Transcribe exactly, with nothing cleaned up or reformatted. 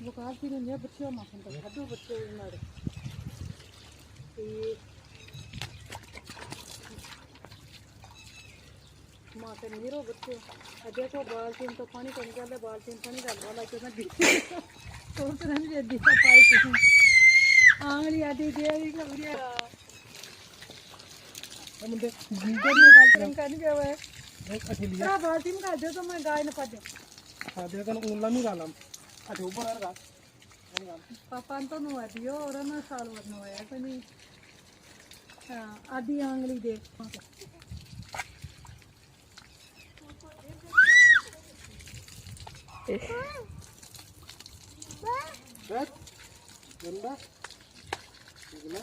Buka alti ne bachio ma khanda khadu bachio mare. Ee. Ma ke niro bachio. Ade ko balti to pani ko nikal de, balti pani dal wala ko na di. To to na di di pai ko. Angli adi de ri ko bria. Amunde, balti nikal de. Balti nikal de to ma gai na pade. Pade kan ulam ni galam. Ade ubar ga. Papan to no adio, ora na salwar no ya kani. Ah, adi angli de. Bet, ganda, gula.